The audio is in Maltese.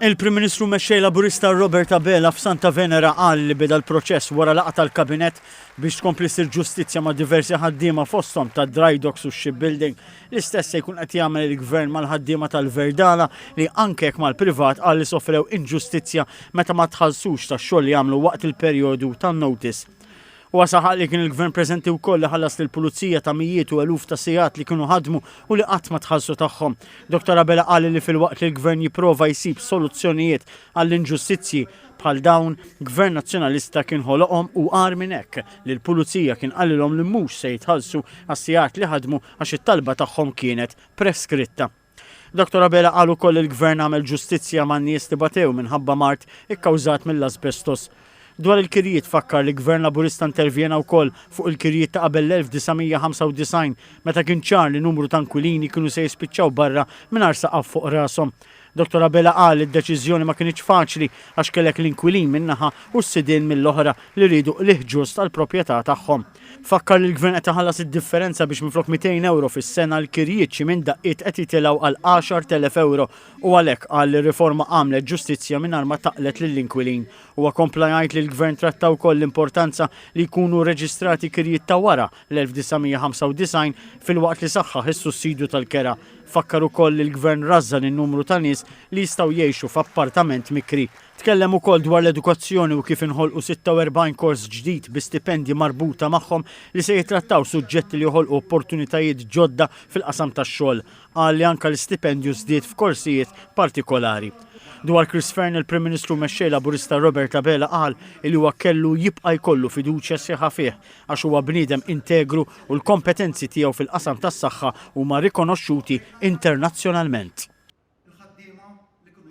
Il-Prim Ministru Mexxej Laburista Robert Abela f'Santa Venera qal li beda l-proċess wara laqgħa tal-Kabinett biex tkompli ssir ġustizzja ma' diversi ħaddiema fosthom ta' dry docks u shipbuilding. L-istess se jkun qed jagħmel il-Gvern mal-ħaddiema tal-Verdala li anke jekk mal-privat qal li sofrew inġustizzja meta ma tħallsux tax-xogħol li għamlu waqt il-perjodu tan-notice. Huwa saħaq li kien il-Gvern preżenti wkoll li ħallas lill-Pulizija ta' mijiet u eluf ta' sigħat li kienu ħadmu u li qatt ma tħallsu tagħhom. Dottor Abela qal li filwaqt li l-Gvern jipprova jsib soluzzjonijiet għall-inġustizzji bħal dawn, Gvern Nazzjonalista kien ħoloqhom u agħar minn hekk, li l-Pulizija kien qalilhom li mhux se jitħallsu għas-sigħat li ħadmu għax it-talba tagħhom kienet preskritta. Dottor Abela qal ukoll li l-Gvern għamel ġustizzja man-nies li batew minħabba mard ikkawżat mill-asbestos. Dwar il-kirjiet fakkar li Gvern Laburista intervjena wkoll fuq il-kirjiet ta' qabel l-1995 meta kien ċar li numru ta' inkwilini kienu se jispiċċaw barra mingħajr saqaf fuq rashom. Dottor Abela qal li d-deċiżjoni ma kinitx faċli għax kellek l-inkwilin minn naħa u s-sidien mill-oħra li riedu qligħ ġust għall-proprjetà tagħhom. Fakkar li l-Gvern qed iħallas id-differenza biex minflok 200 ewro fis-sena l-kirjiet xi minn daqqiet qed jitilgħu għal 10,000 ewro u għalhekk qal li r-riforma għamlet ġustizzja mingħajr ma taqqlet lill-inkwilin. Huwa kompla jgħid li l-Gvern tratta wkoll l-importanza li jkunu rreġistrati kirjiet ta' wara l-1995 filwaqt li saħħaħ is-sussidju tal-kera. Fakkar ukoll li l-Gvern rażżan in-numru ta' nies li jistgħu jgħixu f'appartament mikri. Tkellem ukoll dwar l-edukazzjoni u kif inħolqu 46 kors ġdid bi stipendji marbuta magħhom li se jittrattaw suġġetti li joħolqu opportunitajiet ġodda fil-qasam tax-xogħol. Qal li anke l-istipendju żdied f'korsijiet partikolari. Dwar Chris Fearne, il-Prim Ministru u Mexxej Laburista Robert Abela qal li huwa kellu jibqa' jkollu fiduċja sħiħa fih għax huwa bniedem integru u l-kompetenzi tiegħu fil-qasam tas-saħħa huma rikonoxxuti internazzjonalment.